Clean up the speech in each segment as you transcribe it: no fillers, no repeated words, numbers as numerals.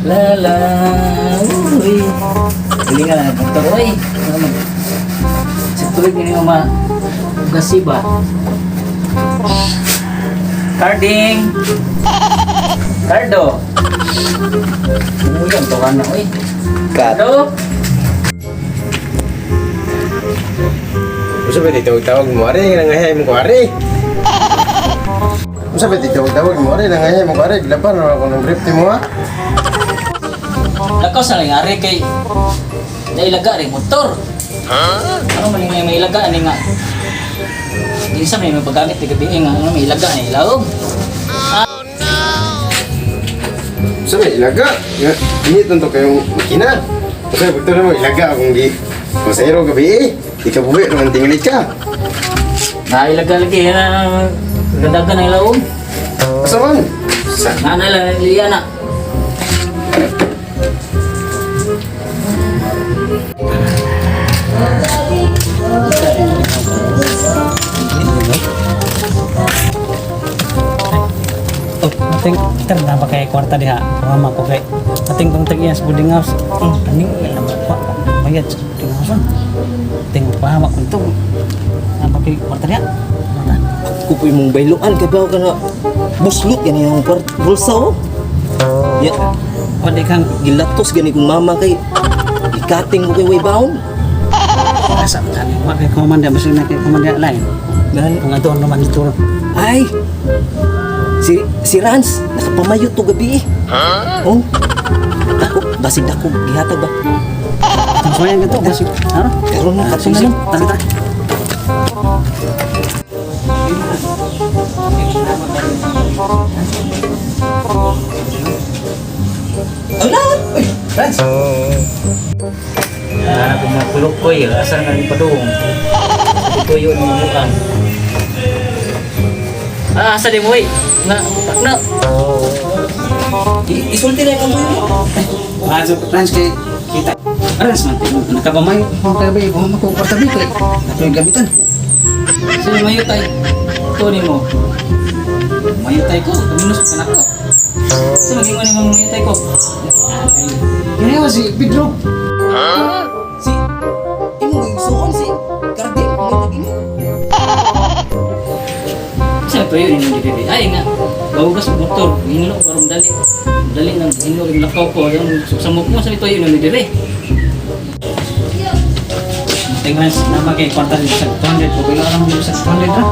La la. Uy. Dili nga lang motor oy. Ano man? Sa tuig ni ma gasiba. Carding. Cardo. Uy, ang tawa na oy. Kat. Cardo. Unsa ba tawag-tawag mo ari nangahay mo ko ari? Unsa ba tawag-tawag mo ari nangahay mo ko ari? Gilaban ra ako ng brief mo ha. Lakaw sa lang ari kay nailaga rin motor. Ano man yung may ilaga ani nga. Di sa may mapagamit di gabi nga ano may ilaga ni ilawom. Unsa ba ilaga? Nga init to kayong makina. Unsa ba mo ilaga akong gi pasahero gabi eh. Di ka buwi naman tingali ka. Nailaga lagi na gadagan ng ilawom. Asa man? Sa Na na lang liya na. Oh, ating ter na ba kay kwarta diha? Mama ko kay ating tong tag sa boarding house. Aning na ba bayad sa boarding house. Ting pahama ko to. Na ba kay kwarta diha? Kwarta. Kupoy mong bayloan kay bawo ka na buslot gani ang bulsa oh. Ya, O di kang gilatos gani kong mama kay ikating ko kay way baon. asa ba kani? Wa kay komanda basta na kay komanda lain. Gan Kung adon naman ito. ay. Si si Rans nakapamayo to gabi eh. Oh. Dako, basig dako gihatag ba. Ang suwayan ka to basig. Ano? Karon na katong na lang. Tara tara. Ala, uy, Rans. Ah, kung ko eh, asa ka ni padung. Tuyo ng mukan. Ah, asa di mo eh. Nga, takna. Isulti na yung tuyo mo. Mazo Rans kay kita. Rans man tingog nakapamay ko tabi ko ko kwarta bi kay ato gamitan. Sino mayutay? Ito ni mo. Mayutay ko, minus ka na ko. Sino maging mo ni mayutay ko? Ay, kini si Pedro. Si imong igsuon si Carding, mo naging. Sino tuyo ni mo diri? Ay nga. Gawgas og motor, hinlo ko karon dali. Dali nang hinlo yung lakaw ko, yung suksamok mo sa tuyo ni diri. Tingnan na ba kay kwarta sa 200 ko kailangan mo sa 200 ra.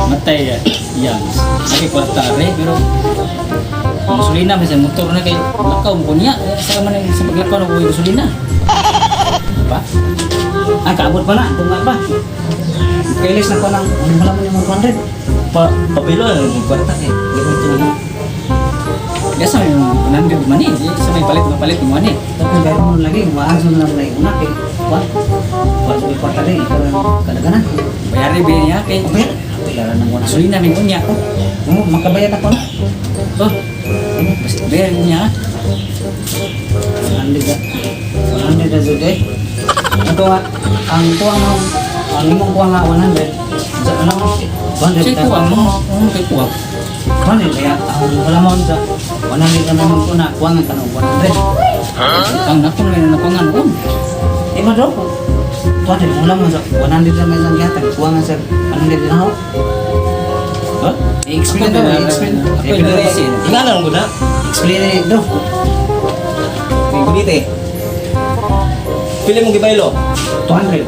Matay ya. Yan. Lagi kwarta re pero ang gasolina may sa motor na kay lakaw mo ko niya. Sa man ang sa paglakaw na ko yung gasolina. Ba? Ah, kaabot pa na, tunga pa. Kailis na ko ng ano wala man yung 100. Pa pabilo ang kwarta kay. Ganun to. Gasa may 100 man eh. Sa may palit mapalit mo ani. Tapi bayar mo lagi, waan sa lang na una kay what? What may kwarta rin, ikaw ang kadaganan. Bayari ba niya kay Bayar, bayaran ng 100. gasolina may unya. Oo, makabayad ako na. Oh. Basta bayar niya. 100 na. 100 na jud eh. Ito nga, ang kuha mo, ang imong kuha nga 100. Sa ano? 100. Say kuwang mo, ano kay kuwang? 100 kaya ang wala mo sa 100 na naman ko na kuha nga ka ng 100. Ang nako na nakuangan ko. Di ba daw? 200 wala mo sa 100 na may isang gihatag. Kuha nga sa 100 na ako. Ha? I-explain daw, i-explain. Ako na kasi. Ingana lang gud na. Explain eh, do. Kay gunite. Pili mong gibaylo. 200.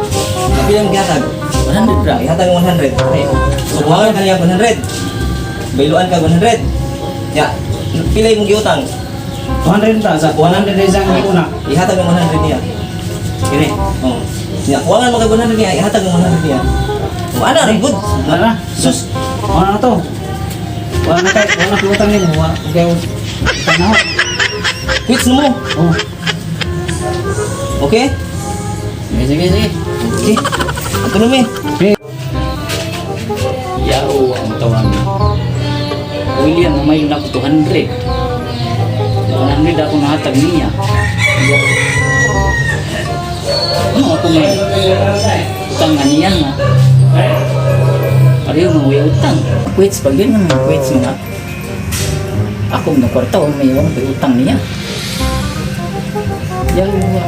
Pili mong gihatag. 100 ra. Ihatag ang 100. Okay. So kuhaan ka niya 100. Bayloan ka 100. Ya. Pili mong giutang. 200 ta sa 100 na isang una. Ihatag ang 100 niya. Kini. Oh. Ya, kuhaan mo kay 100 niya, ihatag ang 100 niya. Oh, ana rin good. Wala na. Sus. Wala na to. Wala na kay, wala na utang nimo. Wala kay utang na ako. Quits na mo. Oh. Okay? Sige sige sige. Okay. Ato na mi. Okay. Yao ang tawag. William, may na ko 200. 100 ako nahatag niya. Ano ako may utang nga niya nga. Pareho nga way utang. Quits pag yun nga quits nga. Ako ng kwarta, o may iwan pa utang niya. Yawa.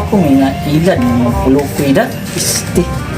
Ako may nailad ng pulukoy da. Este.